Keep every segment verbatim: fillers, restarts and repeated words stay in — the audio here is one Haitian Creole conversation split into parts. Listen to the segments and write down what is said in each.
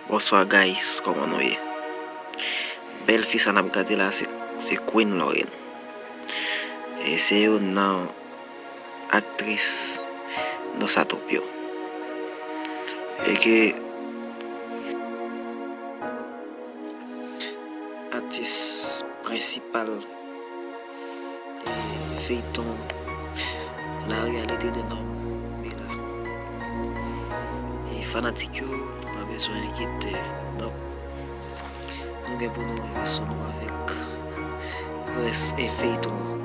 Bonswa guys, kòman nou ye? Bèl fi sa n ap gade la se, se Queen Lorraine. E se youn nan aktris Nosa Troupe yo. E ke atis prensipal e feyton La réalité d'un homme, Bella. E fanatik yo, nou pa bezwen enkyete. Donk, nou gen pou nou rive sou nou avèk rès e feyton an.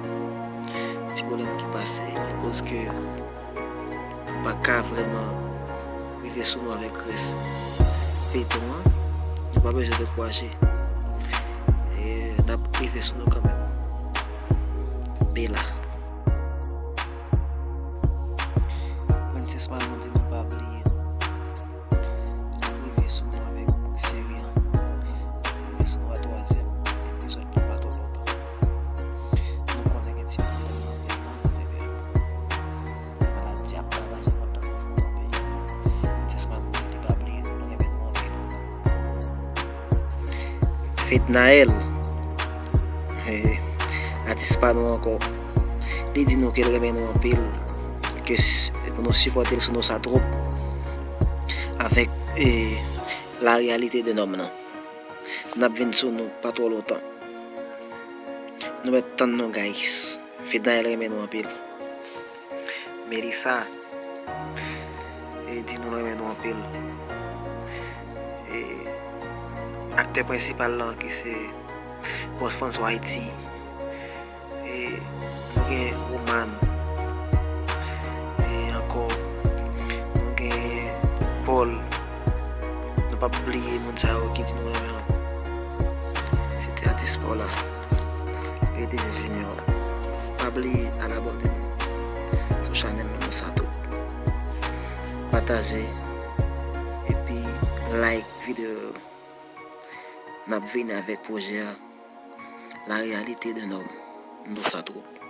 Ti pwoblèm ki pase, akoz ke nou pa ka vrèman rive sou nou avèk rès feyton an. Nou pa bezwen dekouraje. E n ap rive sou nou kanmenm. Bella. Princess Manon di nou pa bliye nou. L ap rive sou nou avèk seri an. L ap rive sou nou a twazyèm epizòd nan pa twò lontan. Nou konnen gen ti pwoblèm nan peyi an, kote ke maladi ap ravaje mond lan nan fon kanpe. Princess Manon di li pa bliye nou, nou renmen nou anpil. Fednaelle, eh, atis pa nou ankò, li di nou ke l renmen nou anpil, ke s-, pou nou sipòte l sou Nosa Troupe avèk, eh, La réalité d'un homme nan. N ap vin sou nou pa twò lontan. Nou mèt tann nou, guys. Fednaelle renmen nou anpil. Melissa, e di nou l renmen nou anpil. E aktè prensipal lan ki se Boss François Haïti. E nou gen Roman. E ankò, nou gen Paul. Nou p ap bliye moun sa yo ki di nou renmen anpil. Se te atis pa w la, P D G Junior. Pa bliye al abòne sou chanèl nou Nosa Troupe. Pataje epi like videyo yo. N ap vini avèk pwojè a, La réalité d'un homme, Nosa Troupe.